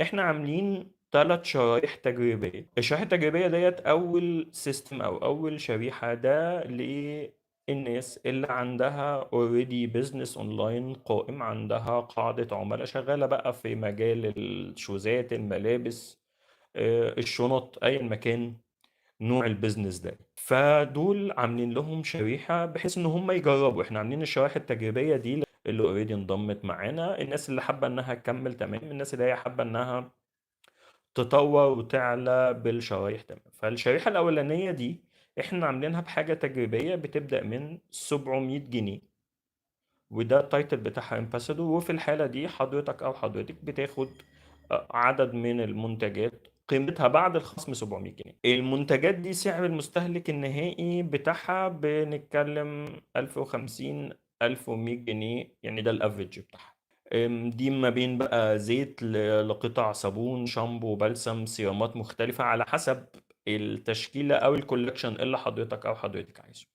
احنا عاملين 3 شرايح تجريبية. الشريحة التجريبية ديت أول system أو أول شريحة ده للناس اللي عندها already business online قائم، عندها قاعدة عملاء شغالة بقى في مجال الشوزات، الملابس، الشنط، أيا مكان نوع ال business ده. فدول عاملين لهم شريحة بحيث إن هم يجربوا. إحنا عاملين الشرائح التجريبية دي اللي already انضمت معانا، الناس اللي حابة إنها تكمل تمام، الناس اللي هي حابة إنها تطور وتعلى بالشرايح تمام. فالشريحة الأولانية دي إحنا عاملينها بحاجة تجريبية بتبدأ من 700 جنيه، وده ال title بتاعها ambassador. وفي الحالة دي حضرتك أو حضرتك بتاخد عدد من المنتجات قيمتها بعد الخصم 700 جنيه. المنتجات دي سعر المستهلك النهائي بتاعها بنتكلم 1050، 1100 جنيه، يعني ده ال average بتاعها. دي ما بين بقى زيت لقطع صابون، شامبو، بلسم، سيرامات مختلفة على حسب التشكيلة أو ال collection اللي حضرتك أو حضرتك عايزه.